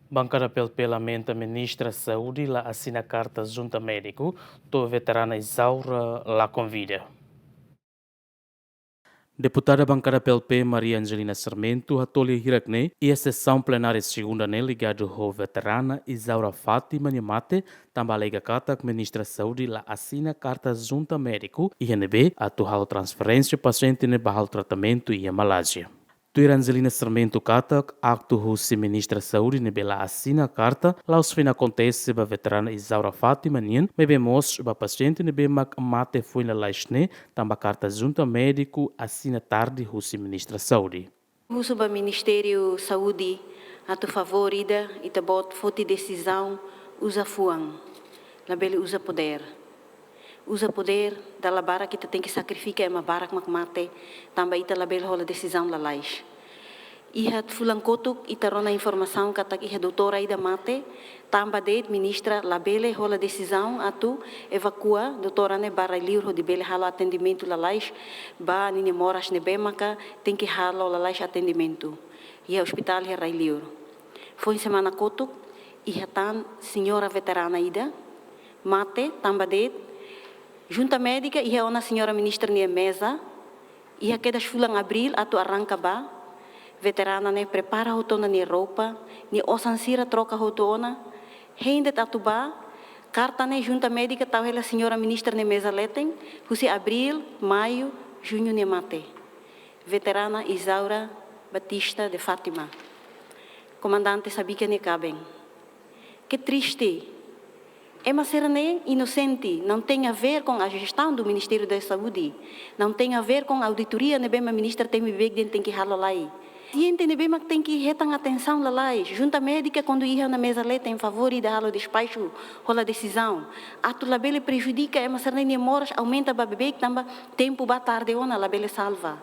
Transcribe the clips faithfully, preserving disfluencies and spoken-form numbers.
Bankada PLP lamenta Ministra Saúde la asina karta Junta Médiku, to'o veterana Isaura la konvida. Deputada Bankada PLP Maria Angelina Sarmento hato'o lia hirak ne'e iha sesaun plenária segunda ne'e ligadu ho veterana Isaura Fátima nia mate, tanba alega katak Ministra Saúde la asina karta Junta Médiku iha ne'ebé atu halo transferénsia pasiente ne'e ba halo tratamentu iha Malázia. Tuir Angelina Sarmento katak, aktu husi Ministra Saúde ne'ebé la asina karta, la'ós foin akontese ba veterana Isaura Fátima nian, maibé mós ba pasiente ne'ebé mak mate foin lalais ne'e, tanba karta Junta Médiku asina tarde husi Ministra Saúde. Husu ba Ministériu Saúde atu favór ida, ita-boot foti desizaun uza fuan, labele uza podér. Uza podér, dala barak ita tenke sakrifika ema barak mak mate, tanba ita labele hola desizaun lalais. Iha fulan kotuk ita rona informasaun katak iha doutora ida mate, tanba de'it ministra labele hola desizaun atu evakua doutora ne'e ba rai-liur hodi bele halo atendimentu lalais ba ninia moras ne'ebé maka tenke halo lalais atendimentu iha ospitál iha rai-liur. Foin semana kotuk, iha tan señora veterana ida mate, tanba de'it Junta Médika iha ona señora ministra nia meza, iha kedas fulan Abríl atu arranka bá, veterana ne'e prepara hotu ona nia roupa, nia osan sira troka hotu ona, hein de'it atu bá, karta ne'e Junta Médika tau hela señora ministra nia meza leten, husi Abríl, Maiu, Juñu nia mate. Veterana Isaura Batista de Fátima, komandante Sabika nia kaben. Que triste. Ema sira-ne'e inosente, não tem a ver com a gestão do Ministério da Saúde, não tem a ver com a auditoria ne'ebé mak ministra temi bek de'it tenke halo lai. Pasiente ne'ebé mak tenke hetan atensaun lalais, Junta Médika kuandu iha ona meza leten favór ida halo despaxu, hola desizaun atu labele prejudika ema sira-ne'e nia moras, aumenta ba beibeik tanba tempu bá tarde ona labele salva.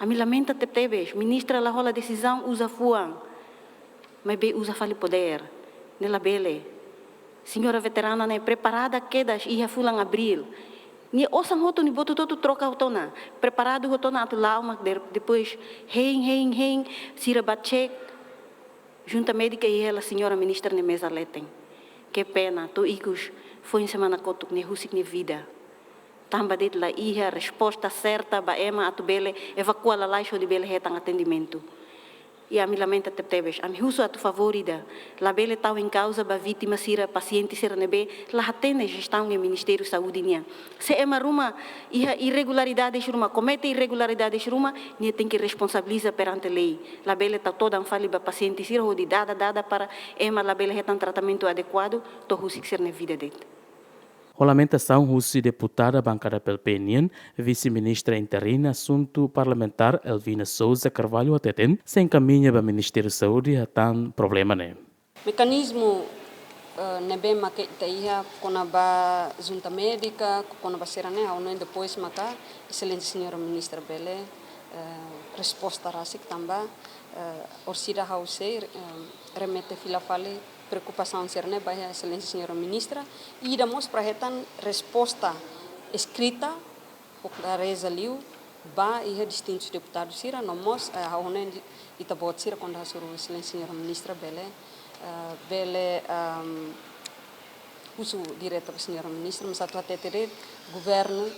Ami lamenta tebetebes, ministra la hola desizaun uza fuan, maibé uza fali podér, ne'e labele. Señora veterana ne'e preparada kedas iha fulan Abríl. Nia osan hotu, nia buat hotu-hotu troka hotu ona, preparadu hotu ona atu la'o mak de-, depois hein, hein, hein, sira bá cek. Junta Médika iha hela señora ministra nia meza leten. Que pena, to'o ikus foin semana kotuk nia husik nia vida. Tanba de'it la iha resposta serta ba ema atu bele evakua lalais hodi bele hetan atendimentu. I ami lamenta tebetebes, ami husu atu favór ida, labele tau en kauza ba vítima sira, pasiente sira ne'ebé la hatene jestaun iha Ministériu Saúde nian. Se ema ruma iha irregularidades ruma, komete irregularidades ruma, nia tenke responsabiliza perante lei. Labele tau todan fali ba pasiente sira hodi dada dada para ema labele hetan tratamentu adekuadu, to'o husik sira-nia vida de'it. Ho lamentasaun husi deputada bankada PLP nian, Vise-Ministra Interina Asuntu Parlamentár Elvina Sousa Carvalho hateten, sei enkamiña ba Ministériu Saúde hatán problema ne'e. Mekanizmu, eh, ne'ebé mak ita iha kona-ba Junta Médika, kona-ba sira-ne'e, ha'u hanoin depois maka Exelénsia Señora Ministra bele, eh, resposta rasik tanba, eh, orsida ha'u sei, eh, remete fila fali preokupasaun sira-ne'e ba iha Exelénsia Señora Ministra, ida mós para hetan resposta eskrita, ho klareza liu, ba iha distintus deputadu sira, no mós, eh, ha'u hanoin ita-boot sira kuandu hasoru Exelénsia Señora Ministra bele, eh, bele, ehm, husu direta ba Señora Ministra, mas atu hatete de'it, governu,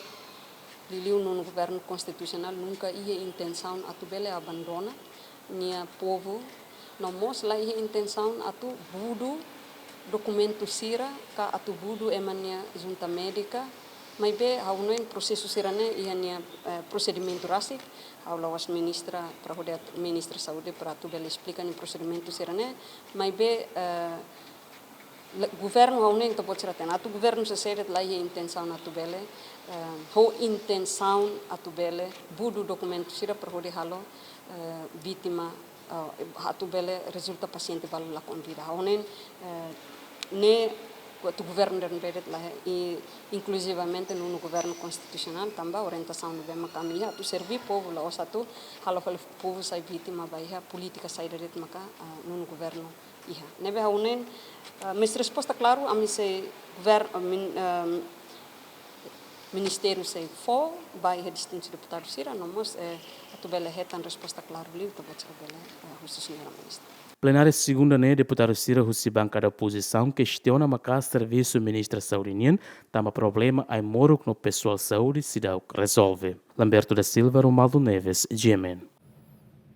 liuliu nonu governu konstitusionál, nunka iha intensaun atu bele abandona nia povu, no mós la iha intensaun atu budu dokumentu sira ka atu budu ema nia Junta Médika, maibé ha'u hanoin prosesu sira-ne'e iha nia, eh, prosedimentu rasik, ha'u la'ós ministra para hodi atu, Ministra Saúde para atu bele esplika nia prosedimentu sira-ne'e, maibé, eh, le-, governu ha'u hanoin ita-boot sira hatene atu governu sei de'it la iha intensaun atu bele, eh, ho intensaun atu bele budu dokumentu sira para hodi halo, eh, vítima, eh, atu bele rezulta pasiente balu lakon vida. Ha'u hanoin, eh, ne'e atu governu de'it la iha, i inkluzivamente nonu governu konstitusionál tanba orientasaun ne'ebé mak ami iha atu serví povu la'ós atu halo fali povu sai vítima ba iha polítika saida de'it maka, eh, nonu governu iha. Ne'ebé ha'u hanoin, eh, mesti resposta klaru, ami sei gover-, eh, min-, eh, ministériu sei fó ba iha distintus deputadu sira, no mós, eh, atu bele hetan resposta klaru liu, ita-boot sira bele, eh, husu Señora Ministra. Plenária segunda ne'e, deputadu sira husi bankada opozisaun kestiona maka'as servisu ministra saúde nian, tanba problema ai-moruk no pesoál saúde seidauk rezolve. Lamberto da Silva, Romualdo Neves, G M N.